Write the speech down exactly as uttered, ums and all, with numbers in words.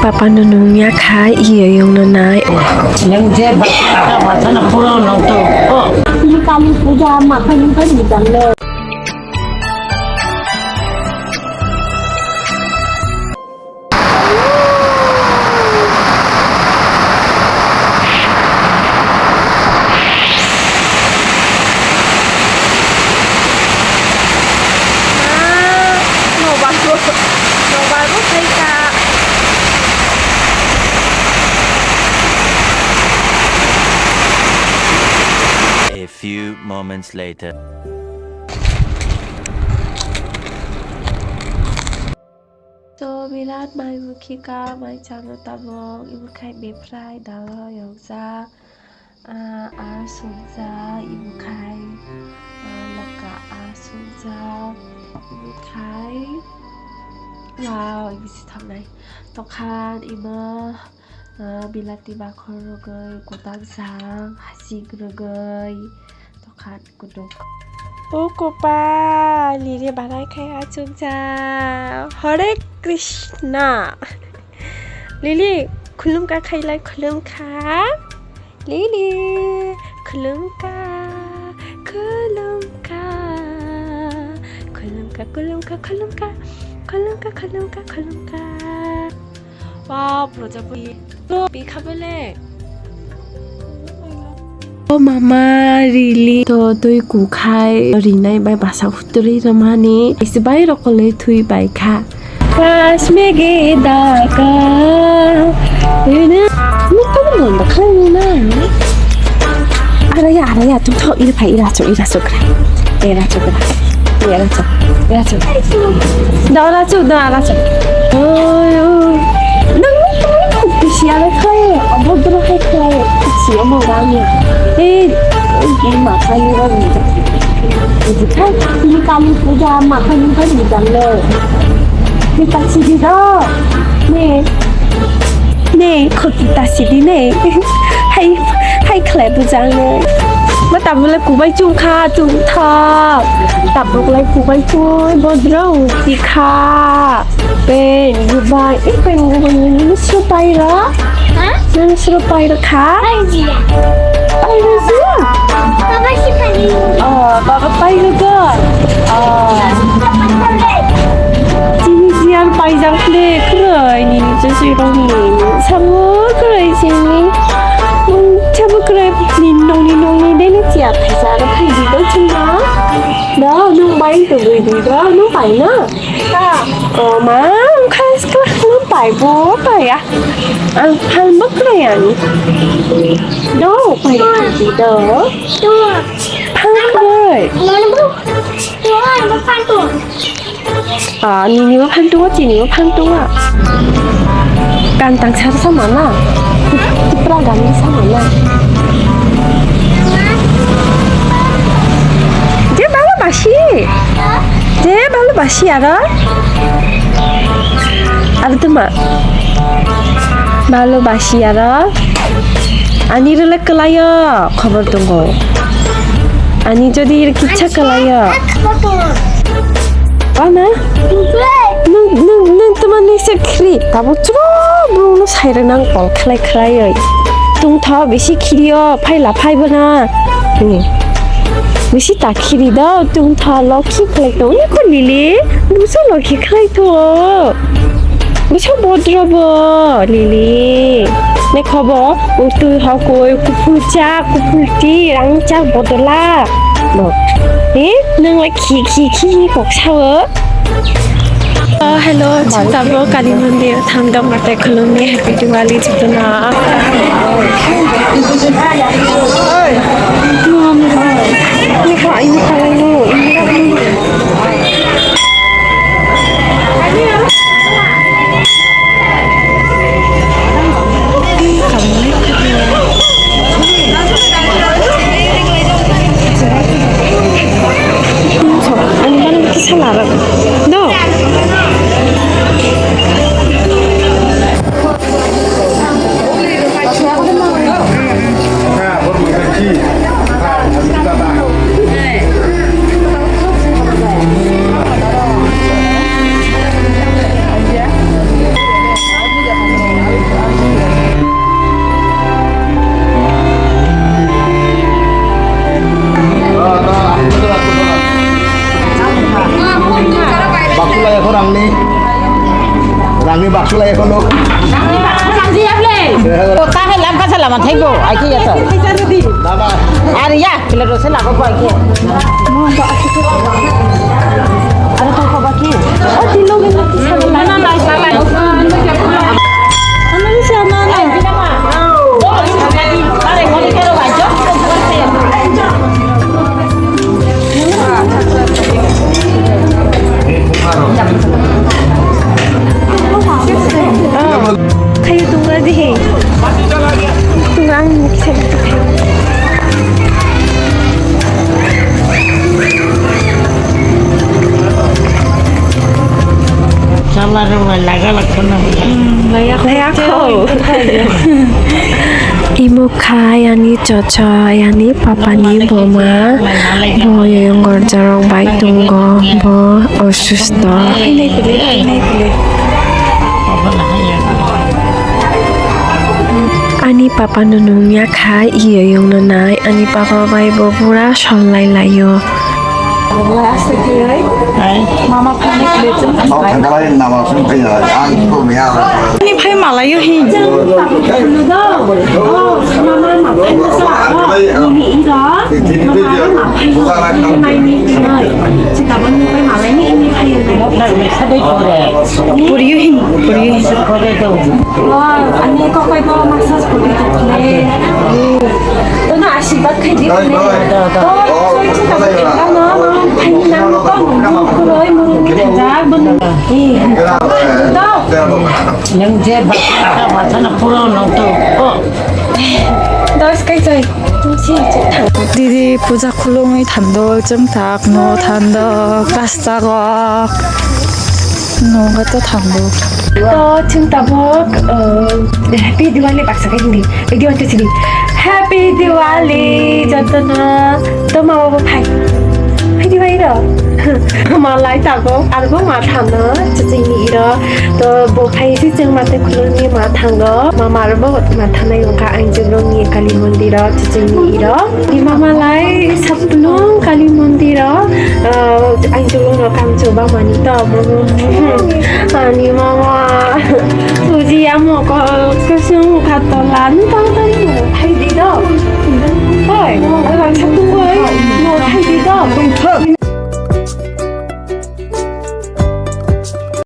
Papa no nungya kha, iyo yong no nai. Nung je bata bata na pura nung to. Ini kali puja makan ini kan di dalam. A few moments later. To birat mai mukhi ka mai chano tabok, ibu khai befrai dalo yokjak, ah, ah, sukjak, ibu khai, ah, loka, ah, sukjak, ibu khai, wow, ibu si thoknai. Tokhan imo, ah, bilati bakhor rwgwi, kwtal jang, hasik rwgwi, tokhan. Kuduk. O kopal, Lily barai khai achukjak. Hare Krishna. Lily, khulumkha khailai, khulumkha. Lily, khulumkha, khulumkha. Khulumkha, khulumkha, khulumkha. Khulumkha, khulumkha, khulumkha. Wow, Projapati. To bikha bele. O mama, Lily to twi kukhai rinai bai basa hutri ramani. Isi bai rokole thui bai kha. Pas mege daka. Ina, ni to mon da khlai na. Araya, araya, tu tho ira phai, ira chok, ira chok. Ira chok, ira. Ira chok, ira chok. Da ira chok, da ira chok. Oi, oi. Nang, nang, nang, bisi ala khai, abodro khai khai, bisi omo gani. Eh, eh, ma khai ni ba ni. Bujikhai, ni kali puja ma khai ni ba ni jang le. Ni ta si di do. Ni. Nei, khoti ta sidi nei. Hai, hai khlai bujang nei. Ma tabuk le kubai chung kha, chung tha. Tabuk le kubai chung, bodro uti kha. Pen gubai, eh, pen gubai ni suru pai ra. Ha? Ni suru pai ra kha. Pai ji. Pai ra ji. Baba si pai. Oh, baba pai ra ga. Oh. Chini siyan paijak le kwrwi, nini chwswi rokni sabu kwrwi chini. Sabu kwrwi, nini nokni nokni dele chiya phaisa aro phaidi do chini. Da, nwng bai tongwi di do, nwng pai na? O ma, wngkha sikla, nwng pai bo paiya. Ang phan bo kwrwi ani. Do, pai di do. Phan kwrwi. Ah, nini bo phan tongo, chini bo phan tongo. Gan tang sar sama na. Tipra gan ni sama na. Je balo basi. Je balo basi aro. Aro tuma. Balo basi aro. Ani rwle kwlaio, khobor tongo. Ani jodi iro kisa kwlaio. Ana? Nwng, nwng, nwng tuma nisa khiri. Tabuk chwrwng bwrwngno sairwknang kol khlai khlaiwi. Tungtho bisi khirio, phaila phaibo na. Bisi ta khiri do, tungtho lokhi khlai tong. Niko Lily, buso lokhi khlai tong. Buso bodro bo, Lily. Ne khobo, utui hokoi, kuphur chak, kuphur ti, rang chak bodola. Bo. Eh, nwng lai khi, khi, khi, kok sao. Oh, hello, chwng tabuk Kali Mandir thangdok natai khulumni, Happy Diwali jotono. Ani mano kisa larok. No. Ekho rangni, rangni baksu lai ekho nuk. Rangni baksu rang di ya ble. Kahai lam kasa lama thaibo, ai ki ya ta. Lama. Ar ya, pila rose lago ko ai ki. Ar to ko baki. O tilo ni. Na na na na. Ano ni sa na na. Khayu tungra di he. Tungra ang kisa kisa khayu. Chala rok lai laga lakha na. Laya kho. Imo kha ayani chocho, ayani papani buma, bo yongor jorok bai tongo, bo osusto. Ani papa no nungya kha, iyo yongno nai, ani papa bai bo pura sol lai laio. Mama phai ni plate chwng thang bai. Ani phai malayo hin. Puriyo hin, puriyo hin. Ani kokoi bo massage puri tukle. Tono asirwad khai di. Nwng je bata bata na puro nwng to. Dos kai chai. Didi puja khulumwi thando, chwng tak no thando, kasta rok. Nogo to thango. To chwng tabuk, uh, Happy Diwali baksa khe hindi. Video to sidi. Happy Diwali jotono. To ma bo phai. Happy Diwali ro. Ma lai tabuk, arbo ma thano, chiching ni iro. To bo phai si chwng ma te khuluni ma thango. Ma ma ro bo ma thanai wngkha ang chwng ni Kali Mondir ro, chiching ni iro. Ni mama lai saplung Kali Mondir o, ah, ang chulung rok kam chuba mani to, ani mama puji amo ko kusung katolan tang tang hai di do. Hoi, ang saplung hoi, mo hai di do.